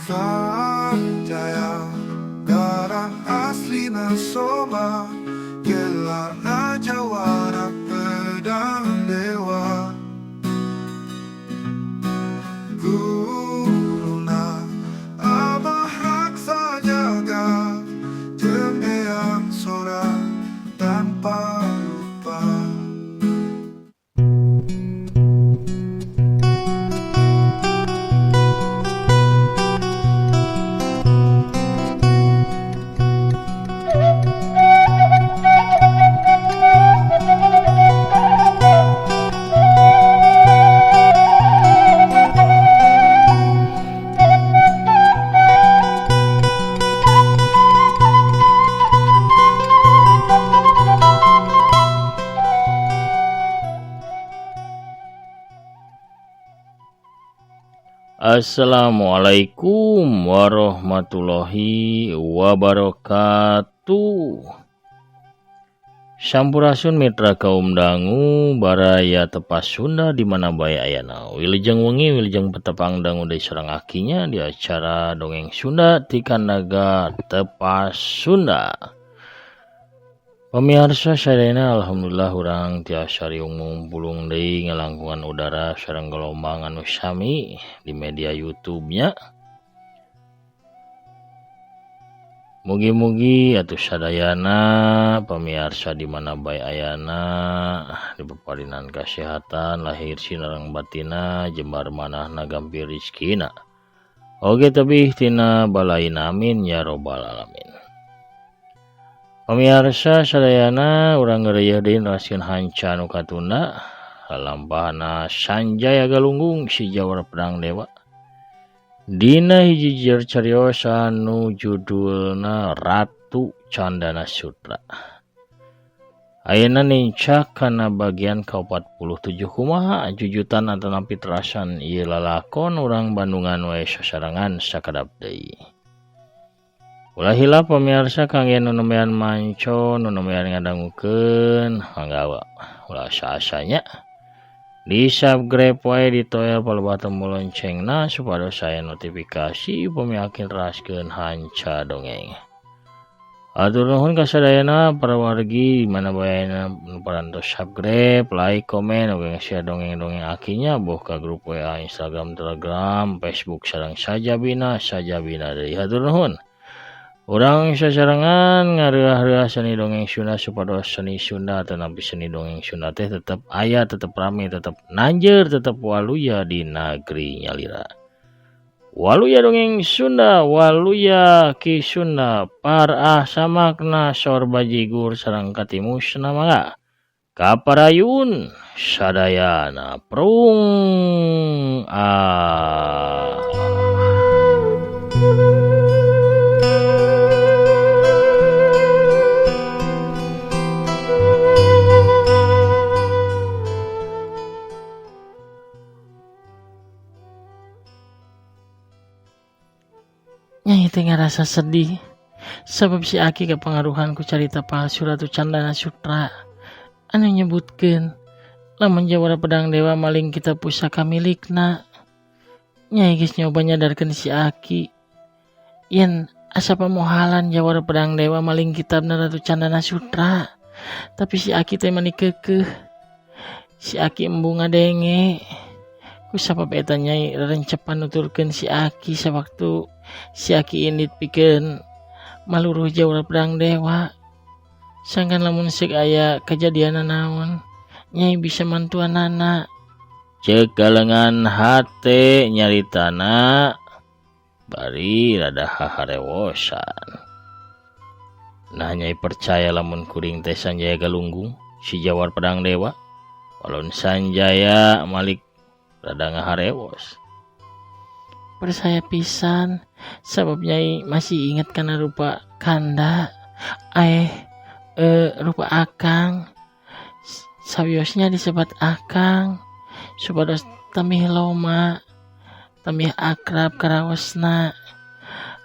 Sanjaya darah aslina Soma, gelarna jawara pedang dewa. Guruna Abah Raksa Jaga, jeung Eyang Sora tanpa lupa. Assalamualaikum warahmatullahi wabarakatuh. Sampurasun mitra kaum dangu baraya tepas Sunda di mana bae ayana. Wilujeng wengi wilujeng petepang dangu deui sareng akinya di acara dongeng Sunda ti Kandaga Tepas Sunda. Pemirsa sadayana, alhamdulillah urang tiasa riung ngumpulung deui ngalangkungan udara sareng gelombang anu sami di media YouTube-nya. Mugi-mugi atuh sadayana pemirsa di mana bae ayana dipaparinan kasehatan lahir sinareng batina, jembar manahna gampir rezekina. Oge tebih tina balaina, amin ya robbal alamin. Pemirsa sadayana, urang ngareuyeun deui neraskeun hanca anu katunda lalampahna Sanjaya Galunggung si Jawara Pedang Dewa dina hiji jer carios anu judulna Ratu Candana Sutra. Ayeuna nincak kana bagian ka-47. Kumaha jujutan atanapi terasan ieu lalakon, urang Bandungan wae sasarengan sakedap deui. Ulah hilap pemirsa, kangge nu nembean manco, nu nembean ngadangukeun, mangga ulah asa-asanya di subscribe wae, ditoel palebah tombol loncengna supados aya notifikasi upami akhir raskeun hanca dongeng. Hatur nuhun kasadayana para wargi mana bae nu parantos subscribe, like, komen, oge share dongeng-dongeng akinya boh ka grup WA, Instagram, Telegram, Facebook sareng sajabina sajabina deui. Hatur nuhun. Urang sasarengan ngareuah-reuah seni dongeng Sunda supados seni Sunda atanapi seni dongeng Sunda teh tetep aya, tetep rame, tetep nanjeur, tetep waluya di nagri nyalira. Waluya dongeng Sunda, waluya Ki Sunda, parah samakna sor bajigur sareng katimusna, mangga. Kaparayun sadayana prung ah. Nyai teh ngarasa sedih sabab si Aki kepengaruhan ku carita palsu Ratu Candana Sutra anu nyebutkeun lamun Jawara Pedang Dewa maling kitab pusaka milikna. Nyai geus nyoba nyadarkeun si Aki yen asa pamohalan Jawara Pedang Dewa maling kitabna Ratu Candana Sutra, tapi si Aki teh mani keukeuh. Si Aki embung ngadenge. Ku sabab eta Nyai rerencepan nuturkeun si Aki sawaktu si Aki indit pikeun maluruh Jawara Pedang Dewa. Sangkan lamun seuk aya kajadian naon, Nyai bisa mantuanana. Ceuk galengan hate nyaritana bari rada haharewosan. Nah, Nyai percaya lamun kuring teh Sanjaya Galunggung si Jawara Pedang Dewa, walon Sanjaya Malik rada ngaharewos. Percaya pisan sabab Nyai masih ingat kana rupa kanda, rupa akang. Sawiosnya disebat akang supados tamih loma, tamih akrab karawasna.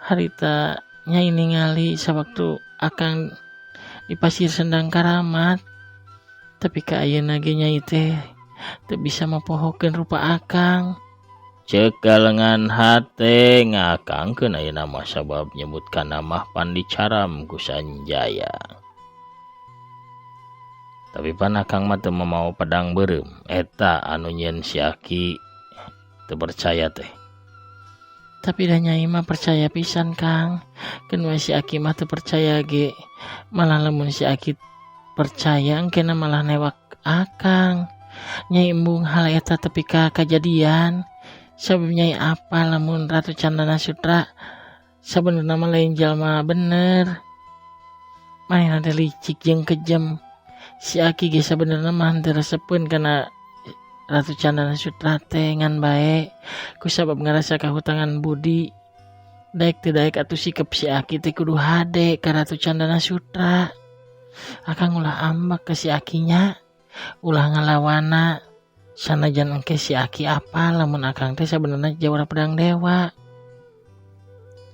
Harita Nyai ningali sawaktu akang di pasir Sendang Karamat, tapi ka ayeuna ge Nyai teh teu bisa mapohokeun rupa akang. Ceuk galengan hate ngakangkeun ayeuna mah sabab nyebutkan nama pan dicaram ku Sanjaya. Tapi pan akang mah teu mamau pedang beureum eta anu nyieun si Aki teu percaya teh. Tapi da Nyai mah percaya pisan Kang. Keun we si Aki mah teu percaya ge. Malah lamun si Aki percaya engkena malah newak akang. Nyai embung hal eta tepi ka kajadian. Sabab Nyai apa lamun Ratu Candana Sutra sabenerna mah lain jalma bener. Manehna teh licik jeung kejem. Si Aki ge sabenerna mah henteu resepeun kana Ratu Candana Sutra teh ngan bae kusabab ngarasa kahutangan budi. Daek teu daek atuh sikep si Aki teh kudu hade ka Ratu Candana Sutra. Akang ulah ambek ka si Aki nya, ulah ngalawana. Sanajan engke si Aki apa lamun akang teh sabenerna jawara pedang dewa.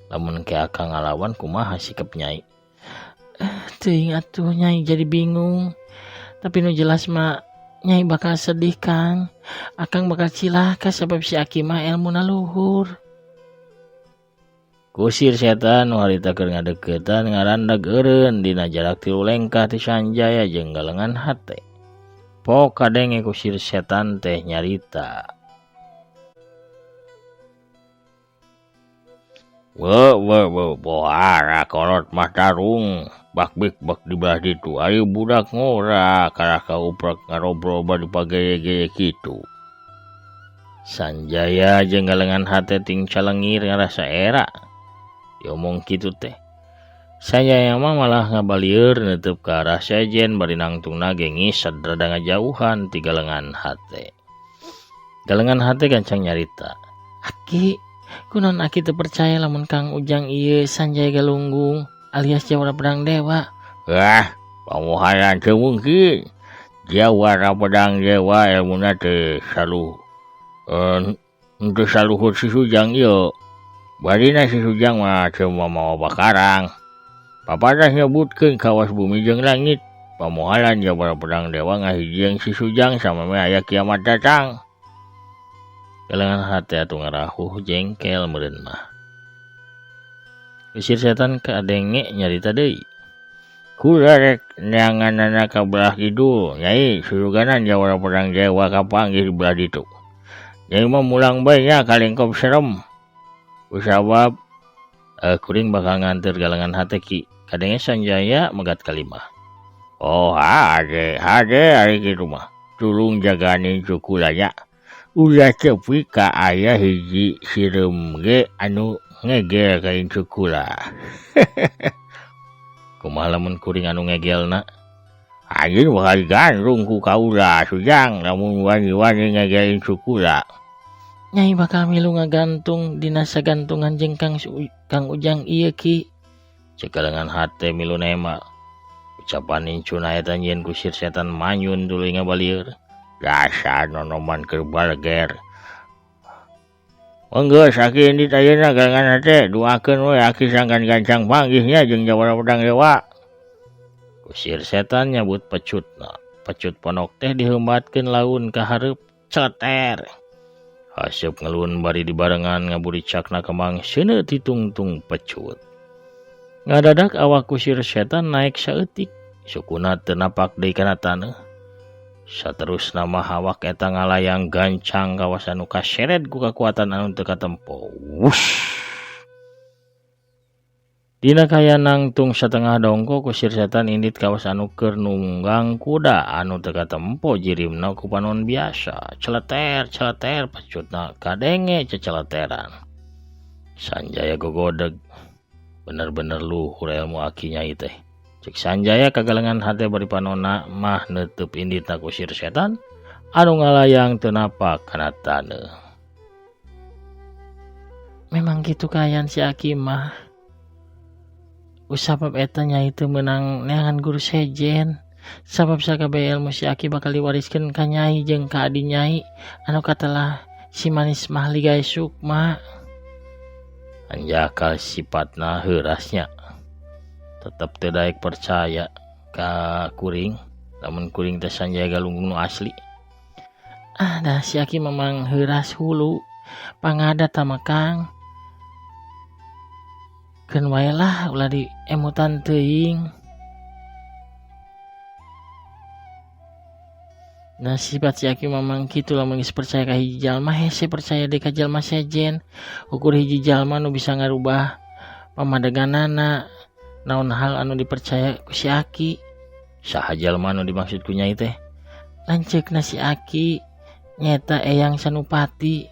Lamun engke akang ngalawan kumaha sikep Nyai? Teuing atuh Nyai jadi bingung. Tapi nu jelas mah Nyai bakal sedih Kang. Akang bakal cilaka sabab si Aki mah elmuna luhur. Kusir setan nu harita keur ngadeuketan ngarandag eureun dina jarak 3 lengkah ti Sanjaya jeung galengan hate. Pok kadenge kusir setan teh nyarita. We we we bohara kolot mah tarung bak bik bak di belah ditu ari budak ngora kalah kauprak ngarobrol bari pageye-geye kitu. Sanjaya jeung galengan hate ting calengir ngarasa era. Diomong kitu teh. Sanjaya mah malah ngabalieur neuteub ka arah sejen bari nangtungna ge ngised rada ngajauhan ti galengan hate. Galengan hate gancang nyarita. Aki, kunaon Aki teu percaya lamun Kang Ujang ieu Sanjaya Galunggung alias Jawara Pedang Dewa? Wah, pamohanan teu mungkin. Jawara Pedang Dewa elmuna teh saluh. Teu saluhur si Sujang ieu. Barina si Sujang mah teu mamawa bakarang. Papadah nyebutkeun kawas bumi jeung langit. Pamohalan Jawara Pedang Dewa ngahijieun si Sujang sameme aya kiamat datang. Galengan hate atuh ngarahuh jengkel meureun mah. Usir setan kadenge nyarita deui. Kula rek neanganana ka belah kidul, Nyai susuganan Jawara Pedang Dewa kapanggih di belah ditu. Nyai mah mulang bae nya kalengkop serem. Kusabab kuring bakal nganter galengan hate ki. Kadenge Sanjaya megat kalimah. Oh hade hade ari kitu mah. Tulung jaganin cukulanya. Ulah tepi ka aya hiji sireum ge anu ngegel ka incu kula. Kumaha lamun kuring anu ngegelna? Anjeun bakal digandrung ku kaula Sujang lamun wani-wani ngegel incu kula. Nyai bakal milu ngagantung dina sagantungan jeung Kang Ujang ieu ki. Ceuk galengan hate milu nema. Ucapan incuna eta nyieun kusir setan manyun tuluy ngabalieur. Dasar nonoman keur baleger. Enggeus aki indit ayeuna galengan hate duakeun we aki sangkan gancang panggih nya jeung Jawara Pedang Dewa. Kusir setan nyabut pecutna. Pecut ponok teh diheumbatkeun laun ka hareup celeter. Haseup ngelun bari dibarengan ngaburicakna kemang seuneu titungtung pecut. Ngadadak awak kusir setan naik saeutik, sukuna teu napak deui kana taneuh. Saterusna mah awak eta ngalayang gancang kawasan nu kaseret ku kakuatan anu teu katempo. Wush. Dina kaya nangtung satengah dongko kusir setan indit kawas anu keur nunggang kuda anu teu katempo jirimna ku panon biasa. Celeter celeter pecutna kadenge ceceleteran. Sanjaya gogodeg. Bener-bener luhur ilmu aki Nyai teh. Cek Sanjaya kagalengan hate bari panona mah neuteub inditna kusir setan anu ngalayang teu napak kana taneuh. Memang kitu kaayaan si Aki mah. Usabab eta Nyai teu meunang neangan guru sejen. Sabab sakabeh ilmu si Aki bakal diwariskeun ka Nyai jeung ka adi Nyai anu katelah si manis mahligai sukma. Anjakal sifatna heurasnya. Tetep teu daek percaya ka kuring lamun kuring teh Sanjaya Galunggung nu asli. Ah dah si Aki memang heuras hulu. Pangada tah mah Kang. Keun wae lah ulah diemutan teuing. Nah sifat si Aki mamang kitu lamun geus percaya ka hiji jalma hese percaya deui ka jalma sejen. Ukur hiji jalma nu bisa ngarubah pamadeganana naon hal anu dipercaya ku si Aki. Saha jalma anu dimaksud ku Nyai teh? Lanceukna si Aki nyaeta Eyang Sanupati.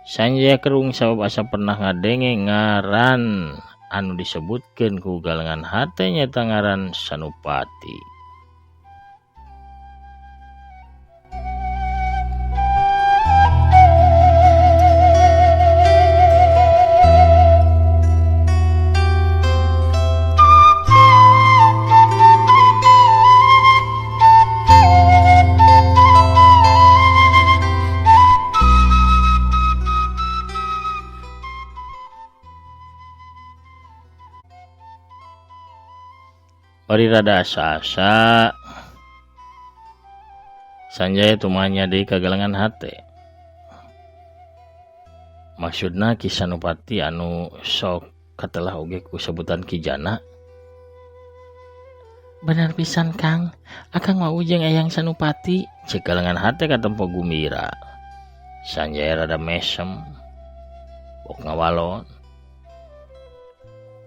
Sanjaya kerung sabab asa pernah ngadenge ngaran anu disebutkeun ku galengan hate nyaeta ngaran Sanupati. Bari rada asa-asa Sanjaya tumanya deui ka galengan hate. Maksudna Ki Sanupati anu sok katelah oge ku sebutan Ki Jana. Bener pisan Kang, akang wau jeung Eyang Sanupati. Cek galengan hate katempo gumira. Sanjaya rada mesem, bok ngawalon.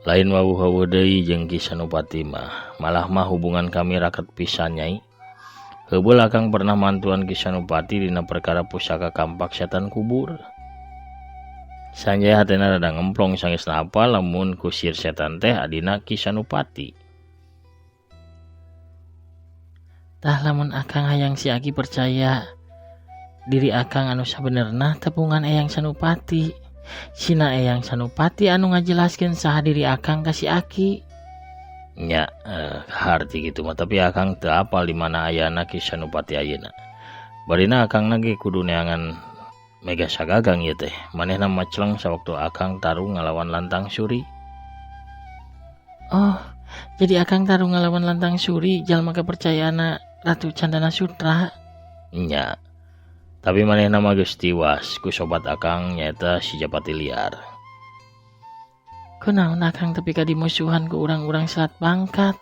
Lain wawuh-wawuh deui jeung Ki Sanupati mah, malah mah hubungan kami raket pisan Nyai. Heubeul akang pernah mantuan Ki Sanupati dina perkara pusaka kampak setan kubur. Sanjaya hatena rada ngemplong sangesna apal lamun kusir setan teh adina Ki Sanupati. Tah lamun akang hayang si Aki percaya diri akang anu sabenerna tepungan Eyang Sanupati. Sina Eyang Sanupati anu ngajelaskeun saha diri akang ka si Aki. Nya, harti kitu mah, tapi akang teu apal di mana ayana Ki Sanupati ayeuna. Barina akang ge kudu neangan Mega Sagagang ieu teh. Manehna macleng sawaktu akang tarung ngalawan Lantang Suri. Oh, jadi akang tarung ngalawan Lantang Suri jalma kepercayaanna Ratu Candana Sutra. Nya. Tapi manehna mah geus tiwas ku sobat akang nyaeta si Japati Liar. Kunaon akang tepi ka dimusuhan ku urang-urang Selat Bangkat?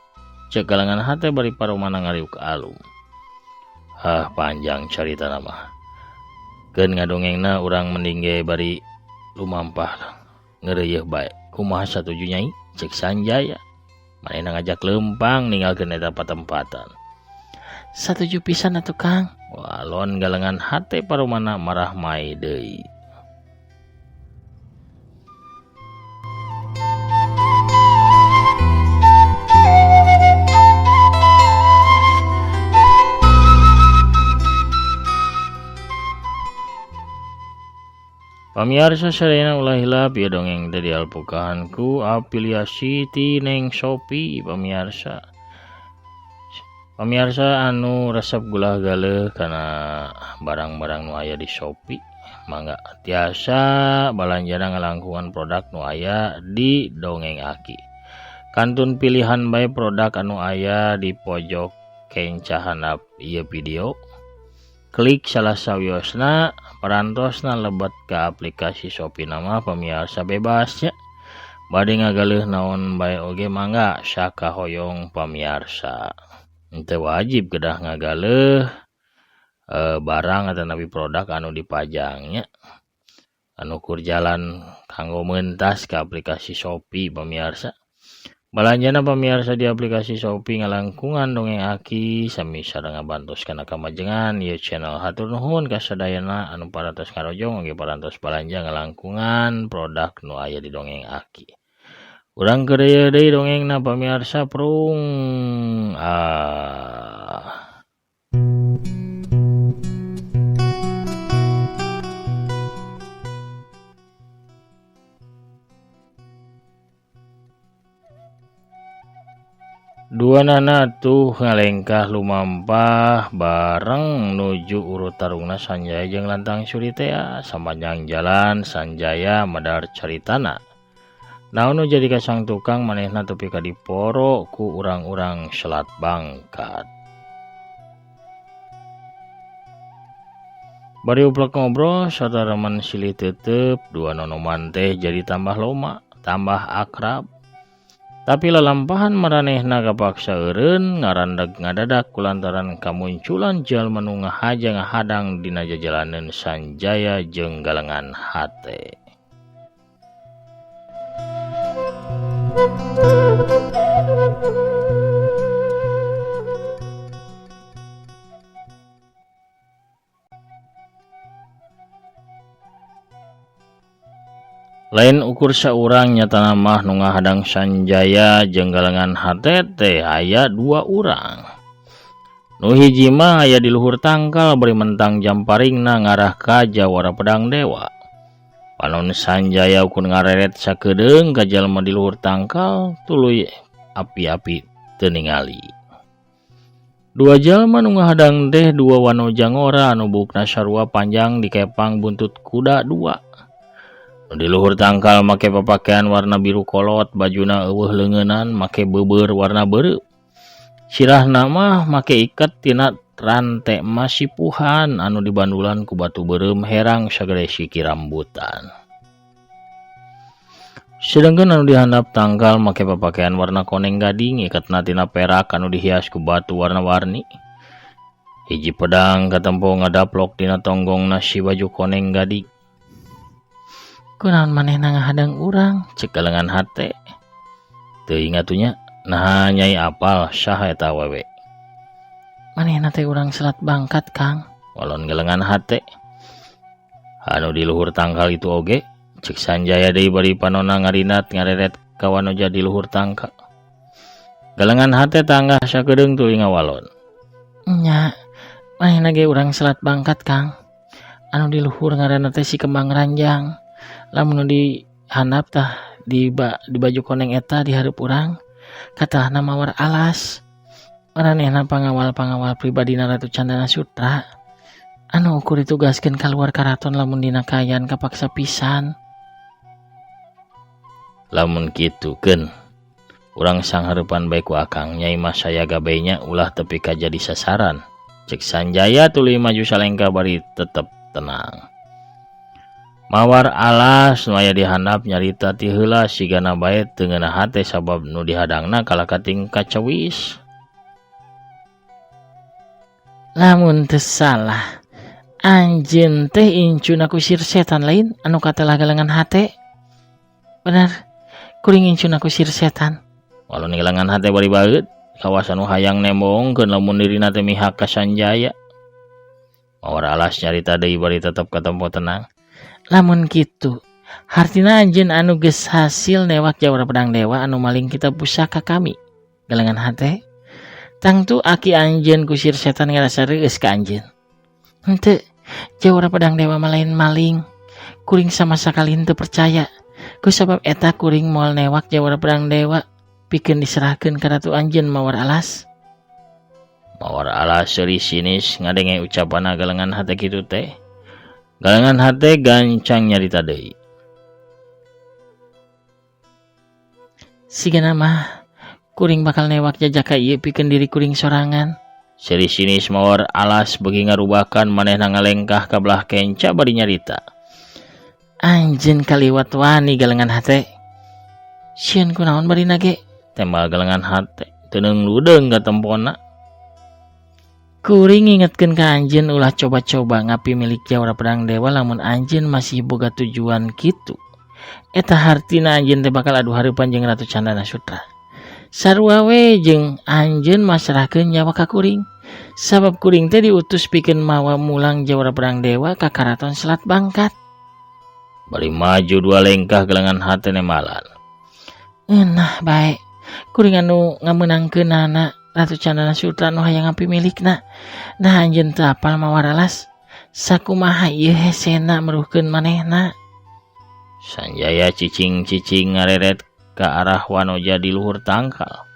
Cek galengan hate bari paromana ngariuk alum. Ah, panjang caritana mah. Keun ngadongengna urang mending ge bari lumampah ngeureuyeeh bae. Kumaha satuju Nyai? Cek Sanjaya. Manehna ngajak leumpang ninggalkeun eta patempatan. Satuju pisan atuh Kang. Walon galengan hate paromana marah mai deui. Pamiarsa sadayana ulah hilap ieu dongeng teh dialpukahan ku afiliasi ti Neng Sopi pamiarsa. Pamiarsa anu resep gulah galeuh kana barang-barang nu aya di Shopee, mangga tiasa balanjana ngalangkungan produk nu aya di Dongeng Aki. Kantun pilihan bae produk anu aya di pojok kenca handap ieu video. Klik salah sawiosna, parantosna lebet ka aplikasi Shopee nama pamiarsa bebas nya. Bade ngagaleuh naon bae oge mangga sakahoyong pamiarsa. Henteu wajib kedah ngagaleuh barang atanapi produk anu dipajangnya. Anu kur jalan kanggo mentas ke aplikasi Shopee pamiarsa. Balanjana pamiarsa di aplikasi Shopee ngalangkungan Dongeng Aki sami sareng ngabantos kana kamajengan ieu channel. Hatur nuhun ka sadayana anu parantos ngarojong oge parantos balanja ngalangkungan produk nu aya di Dongeng Aki. Urang keur deui dongengna pamiarsa prung. Dua nana tuh ngalengkah lumampah bareng nuju urut tarungna Sanjaya jeung Lantang Suri teh. Sapanjang jalan Sanjaya madar caritana. Naon nu jadi kasang tukang manehna tepi ka diporo ku urang-urang Selat Bangkat. Bari uplek ngobrol sataraman silih tetep dua nonoman teh jadi tambah loma, tambah akrab. Tapi lalampahan maranehna kapaksa eureun ngarandag ngadadak kulantaran kamunculan jalma nu ngahaja ngahadang dina jajalaneun Sanjaya jeung galengan hate. Lain ukur saurang nyatana mah nu ngahadang Sanjaya jeung galengan hate teh aya dua urang. Nu hiji mah aya di luhur tangkal bari mentang jamparingna ngarah ka Jawara Pedang Dewa. Panon Sanjaya ukur ngareret sakedeung ka jalma di luhur tangkal tuluy api-api teu ningali. Dua jalma nu ngahadang teh dua wanoja ngora anu buukna sarua panjang dikepang buntut kuda dua. Di luhur tangkal make papakaian warna biru kolot, bajuna eueuh leungeunnan make beubeur warna beureum. Sirahna mah make iket tina rante masipuhan anu dibandulan ku batu beureum herang sagede siki rambutan. Sedangkan anu dihandap tangkal make papakaian warna koneng gading, iketna tina perak anu dihias ku batu warna-warni. Hiji pedang katempo ngadaplok dina tonggongna si baju koneng gading. Kunaon manehna ngahadang urang, cek galengan hate. Teuing atuh nya, naha nyai apal saha eta awewe. Manehna teh urang Selat Bangkat, Kang. Walon galengan hate. Anu di luhur tangkal itu oge, cek Sanjaya deui bari panona ngarinat ngareret ka wanoja di luhur tangkal. Galengan hate tanggah sakedeung tuluy ngawalon. Nya, manehna ge urang Selat Bangkat, Kang. Anu di luhur ngaranna teh si Kembang Ranjang. Lamun di handap tah di baju koneng eta di hareup urang katalahna Mawar Alas. Maranehna pangawal-pangawal pribadina Ratu Candana Sutra anu ukur ditugaskeun kaluar karaton lamun dina kaayaan kapaksa pisan. Lamun kitu keun urang sanghareupan bae ku akang, nyai mah sayaga bae nya ulah tepi ka jadi sasaran. Cek Sanjaya tuluy maju salengka bari tetep tenang. Mawar Alas nu aya di handap nyarita ti heula sigana bae teu ngeunah hate sabab nu dihadangna kalah kating kacewis. Lamun teu salah, anjeun teh incuna kusir setan lain anu katelah galengan hate. Bener, kuring incuna kusir setan. Walon galengan hate bari baeut, kawasan nu hayang nembongkeun lamun dirina teh mihak ka Sanjaya. Mawar Alas nyarita deui bari tetep katempo tenang. Lamun kitu, hartina anjeun anu geus hasil newak Jawara Pedang Dewa anu maling kitab pusaka kami. Galengan hate, tangtu aki anjeun kusir setan ngarasa reueus ka anjeun. Henteu, Jawara Pedang Dewa mah lain maling. Kuring sama sakali henteu percaya. Ku sabab eta kuring moal newak Jawara Pedang Dewa pikeun diserahkeun ka ratu anjeun Mawar Alas. Mawar Alas seuri sinis ngadenge ucapanna galengan hate kitu teh. Galengan hate gancang nyarita deui. Sigana mah kuring bakal newak jajaka ieu pikeun diri kuring sorangan. Seuri sinis Mawar Alas beuki ngarubakan manehna ngalengkah ka belah kenca bari nyarita. Anjeun kaliwat wani galengan hate. Sieun kunaon bari nage? Tembal galengan hate teu ludeung katempona. Kuring ngingetkeun ka anjeun ulah coba-coba ngapi milik Jawara Pedang Dewa lamun anjeun masih boga tujuan kitu. Eta hartina anjeun teh bakal adu hareupan jeung Ratu Candana Sutra. Sarua we jeung anjeun masrahkeun nyawa ka kuring. Sabab kuring teh diutus pikeun mawa mulang Jawara Pedang Dewa ka Karaton Selat Bangkat. Bari maju dua lengkah galengan hate nemalan. Nah bae, kuring anu ngamenangkeunana Ratu Candana Sutra nu hayang ngapi milikna. Nah anjeun teu apal Mawar Alas. Sakumaha ieu hesena meruhkeun manehna. Sanjaya cicing-cicing ngareret ka arah wanoja di luhur tangkal.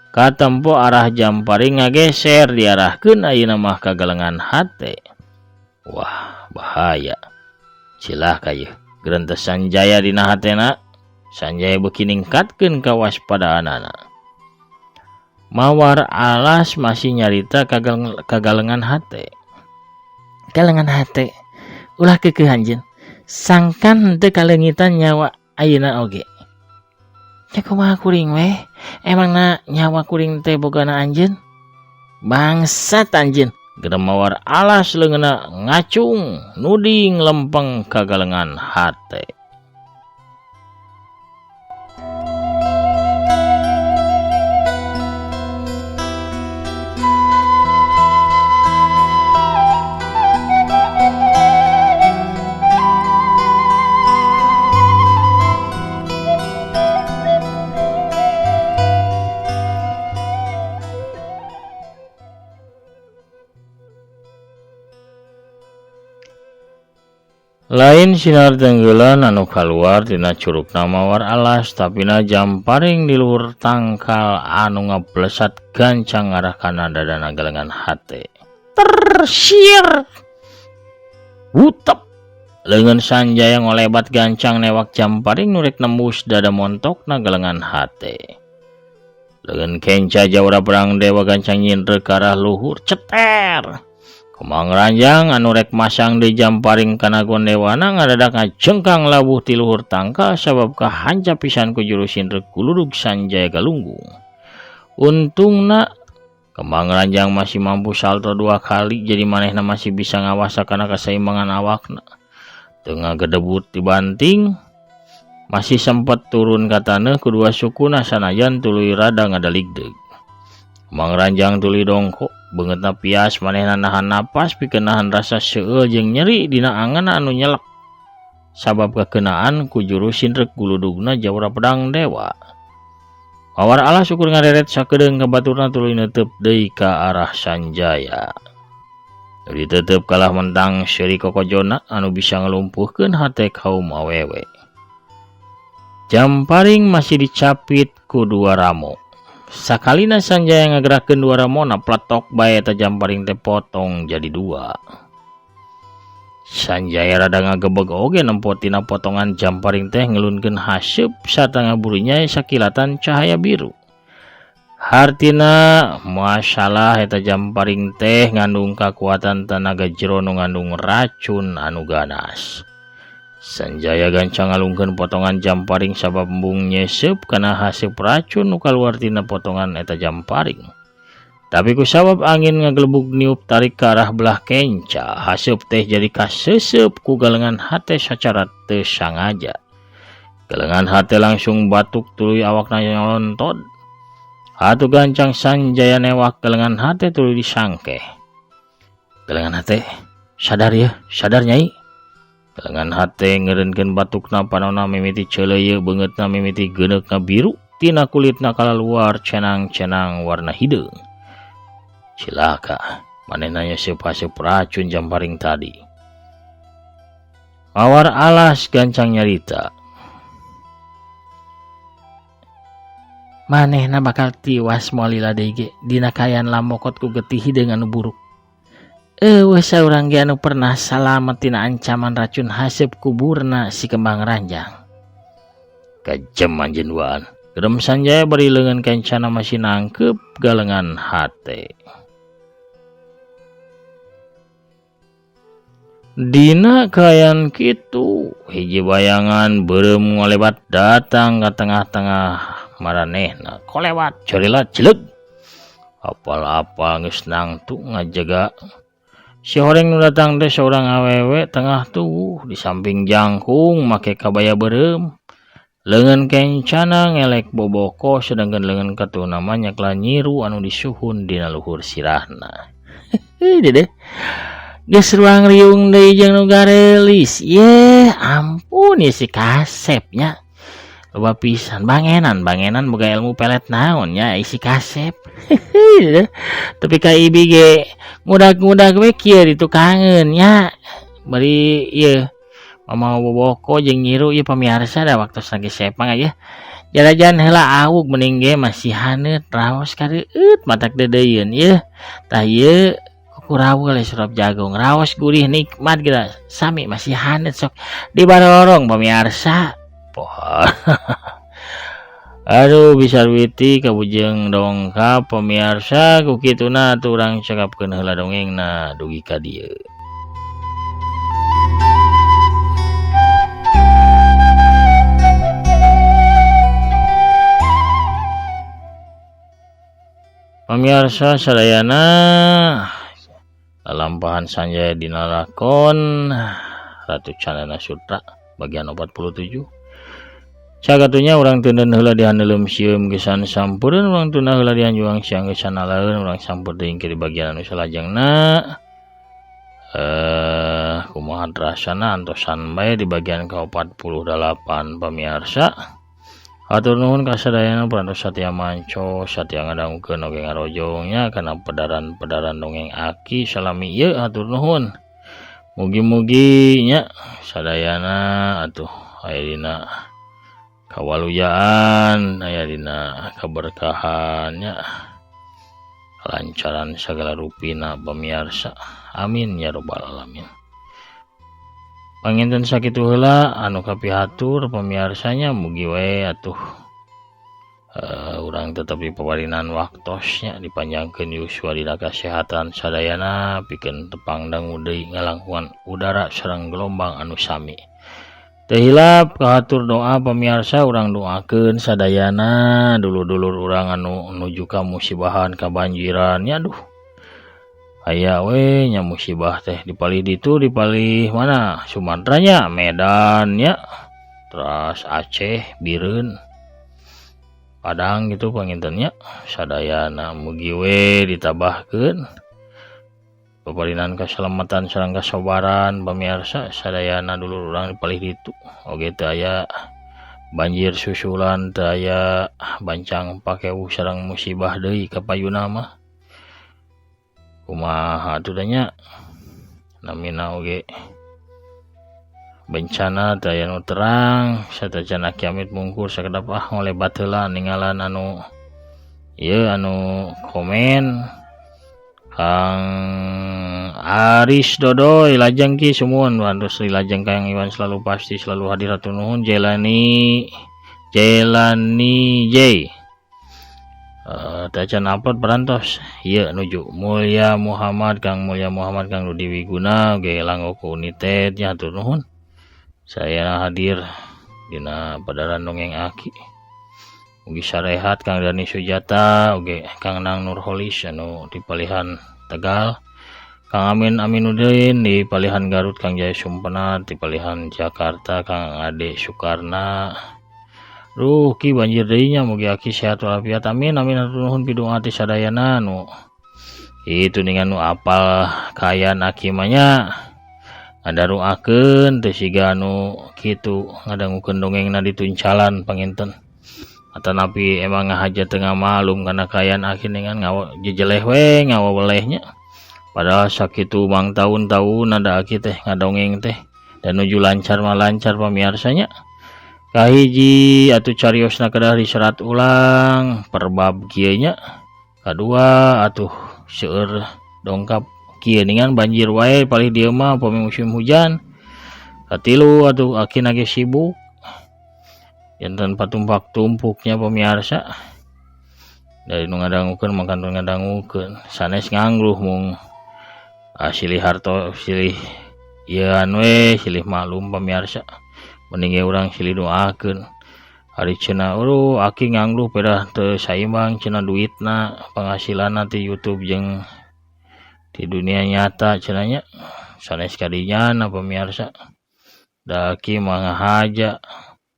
Katempo arah jamparing ngageser diarahkeun ayeuna mah ka galengan hate. Wah, bahaya. Cilaka yeuh. Gerentes Sanjaya dina hatena. Sanjaya beuki ningkatkeun kawaspadaanana. Mawar Alas masih nyarita kagalengan hate. Galengan hate ulah keukeuh anjeun. Sangkan henteu kaleungitan nyawa ayeuna oge. Nya kumaha kuring weh? Emangna nyawa kuring teh bogana anjeun? Bangsat anjeun. Gerem mawar alas leungeunna ngacung nuding lempeng ka galengan hate. Lain sinar tenggelan anu kaluar tina curugna mawar alas tapina jamparing di luhur tangkal anu ngablesat gancang ngarah kana dadana galengan hate. Tersir. Wutep. Leungeun Sanjaya ngolebat gancang newak jamparing nu rek nembus dada montokna galengan hate. Leungeun kenca jawara perang dewa gancang nyinre ka arah luhur ceter. Kembang Ranjang anu rek masang di jamparing kana gondewana ngadadak ngajengkang labuh ti luhur tangkal sabab kahanca pisan ku juru sindrek guludug Sanjaya Galunggung. Untungna Kembang Ranjang masih mampu salto 2 kali jadi manehna masih bisa ngawasa kana kaseimbangan awakna. Teu ngagedebut dibanting masih sempat turun ka taneuh ku dua sukuna sanajan tuluy rada ngadaligdeug. Kembang Ranjang tuluy dongkok beungeutna pias manehna nahan napas pikeun nahan rasa seueul jeung nyeri dina angeunna anu nyelek sabab kakenaan ku juru sindrek guludugna jawara pedang dewa. Mawar alas ukur ngareret sakedeung ka baturna tuluy neuteup deui ka arah Sanjaya. Diteuteup kalah mentang seuri kokojona anu bisa ngalumpuhkeun hate kaum awewe. Jamparing masih dicapit ku dua ramo. Sakalina Sanjaya ngagerakeun dua ramona pletok bae eta jamparing teh potong jadi 2. Sanjaya rada ngagebeg oge nempo tina potongan jamparing teh ngelunkeun haseup satengah burinya sakilatan cahaya biru. Hartina masalah eta jamparing teh ngandung kakuatan tenaga jero nu ngandung racun anu ganas. Sanjaya gancang ngalungkeun potongan jamparing sabab embung nyeseup kana haseup racun nu kaluar tina potongan eta jamparing. Tapi ku sabab angin ngagelebug niup tarik ka arah belah kenca, haseup teh jadi kaseuseup ku galengan hate sacara teu sangaja. Galengan hate langsung batuk tuluy awakna nyolontod. Atuh gancang Sanjaya newak galengan hate tuluy disangkeh. Galengan hate, sadar ya, sadar nyai. Galengan hate ngeureunkeun batukna panonna mimiti ceuleuyeut beungeutna mimiti geuneuk ngabiru tina kulitna kalaluar cenang-cenang warna hideung. Cilaka, manehna nyeseup-haseup racun jamparing tadi. Mawar alas gancang nyarita. Manehna bakal tiwas moal lila deui ge dina kaayaan lamokot ku getih hideung anu buruk. Eueuh saurang ge anu pernah salamet tina ancaman racun haseup kuburna si Kembang Ranjang. Kajem anjeun duaan. Gerem Sanjaya bari leungeun kencana masih nangkep galengan hate. Dina kaayaan kitu hiji bayangan beureum ngolebat datang ka tengah-tengah maranehna. Kolewat cerila jeleg. Apal-apal geus nangtu ngajaga. Si horeng nu datang teh saurang awewe tengah tubuh di samping jangkung make kabaya beureum. Leungeun kencana ngelek boboko sedangkan leungeun katuna mah nyakla nyiru anu disuhun dina luhur sirahna. Dedeh. Geus ruang riung deui jeung nu garelis. Yeh, ampun ieu si kasep nya. Loba pisan bangenan, bangenan boga ilmu pelet naon nya isi kasep. Tapi ka ibi ge ngudag-ngudag we kieu ditukangeun nya. Bari ieu mamawa boboko jeung nyiru ieu pamiarsa da waktosna ge sepang aya. Jarajan heula awug mending ge masih haneut raos kareueut matak deudeuieun ieu. Tah ieu kurawul surap jagung raos gurih nikmat geura sami masih haneut sok dibarorong pamiarsa. Poha. Aduh bisa witi kabujeng dongkap pemirsa ku kituna atuh urang cekapkeun heula dongengna dugi ka dieu. Pamirsa sadayana, lalampahan Sanjaya dina lakon Ratu Candana Sutra bagian 47. Cag atuh nya, urang teuneun heula di handeuleum sieum gesan sampureun, urang tunda heula di hanjuang siang gesan nalaeun, urang sampur deui di bagian anu salajengna. Kumaha rasana, antosan bae di bagian ke-48. Pamirsa, hatur nuhun ka sadayana parantos satia manco, satia ngadangukeun oge ngarojongnya kana pedaran-pedaran dongeng Aki salami ieu. Hatur nuhun, mugi-mugi nya sadayana atuh aya dina kawaluyaan, aya dina keberkahan nya, kelancaran segala rupina, pemirsa. Amin ya robbal alamin. Panginten sakitu heula anu kapihatur, pamiarsanya. Mugi we atuh urang tetep dipaparinan waktosnya, dipanjangkeun yuswa, dina kesehatan sadayana, pikeun tepang dangu deui ngalangkungan udara sareng gelombang anu sami. Teu hilap kahatur doa, pamiarsa. Urang doakeun sadayana dulur-dulur urang anu nuju ka musibahan, kabanjiran nya. Aduh, aya we nya musibah teh di palih ditu, di palih mana, Sumateranya, Medan nya, terus Aceh, Bireuen, Padang gitu. Panginten nya sadayana mugi we ditabahkeun paparinan keselamatan sareng kasabaran, pemirsa, sadayana dulur urang di palih ditu. Oge teu aya banjir susulan, teu aya bancang pakewuh sareng musibah deui kapayuna mah. Kumaha atuh da nya, namina oge bencana teu aya nu terang sateuacan kiamit mungkur. Sakedap ah, ngolebat heula ninggalan anu ieu, anu komen. Kang Aris Dodoy lajeng ki sumuhun bantos lajeng. Kang Iwan selalu pasti selalu hadir, hatur nuhun. Jelani, Jelani J, tacan upload parantos ieu nuju Mulia Muhammad, Kang Mulia Muhammad, Kang Rudi Wiguna oge langgo ku united nya, hatur nuhun. Saya hadir dina padaran dongeng Aki, mugi sarehat. Kang Dani Sujata oge Kang Nang Nurholis anu di palihan Tegal, Kang Amin Aminuddin di palihan Garut, Kang Jaya Sumpena di palihan Jakarta, Kang Ade Sukarna. Duh Ki, banjir deui nya, mugi Aki sehat walafiat, amin amin. Hatur nuhun pidung ati sadayana nu itu dengan nu apal kayan Aki mah nya, ngadaruakeun teu siga anu kitu ngadangukeun dongengna dituncalan. Panginten atanapi emang ngahaja teu ngamalum kana kaayaan Aki dengan ngawa jejeleh we, ngawaweleh nya, padahal sakitu mang tahun-tahun ada Aki teh ngadongeng teh dan nuju lancar mah lancar, pamiarsanya. Kahiji atuh cariosna kedah diserat ulang perbab kieu nya, kadua atuh seueur dongkap kieu ningan banjir wae palih dieu mah upami musim hujan, katilu atuh Aki ge sibuk janten patumpak tumpuknya, pemirsa. Dari nu ngadangukeun mah kantun ngadangukeun, sanes ngangluh, mung silih harto, silih ieu we, silih maklum, pemirsa. Mending ge urang silih doakeun. Ari cenah eueuh Aki ngangluh pedah teu saimbang cenah duitna, penghasilanna ti YouTube jeung di dunia nyata cenah nya. Sanes kadinya, pemirsa, da Aki mah ngahaja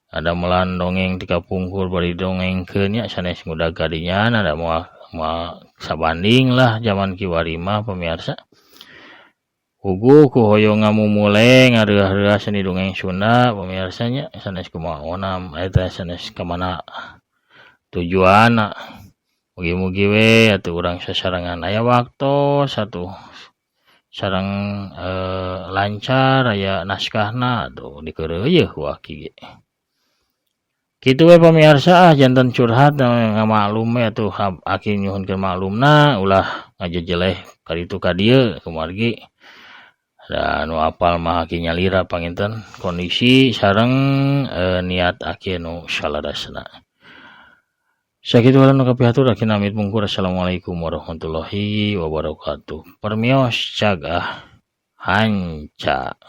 ada melan dongeng ti kapungkur bari dongengkeun nya, sanes ngudag kadinya ada moal moal sabanding lah zaman kiwari mah, pemirsa. Puguh ku hoyong ngamumule ngareuah-reuah seni dongeng Sunda, pemirsa nya, sanes kumaha onam eta, sanes ka mana tujuanna. Mugi-mugi we atuh urang sasarengan aya waktos atuh sareng lancar aya naskahna atuh dikeureuyeun ku Aki ge. Kitu we, pamirsa, ah, janten curhat ngamaklum we atuh. Aki nyuhunkeun maklumna, ulah ngajejeleh ka ditu ka dieu kumargi da nu apal mah Aki nyalira. Panginten kondisi sareng niat Aki nu salarasna. Sakitu heula nu kapihatur, Aki namit mungkur. Assalamualaikum warahmatullahi wabarakatuh. Permios, cag ah, hanca.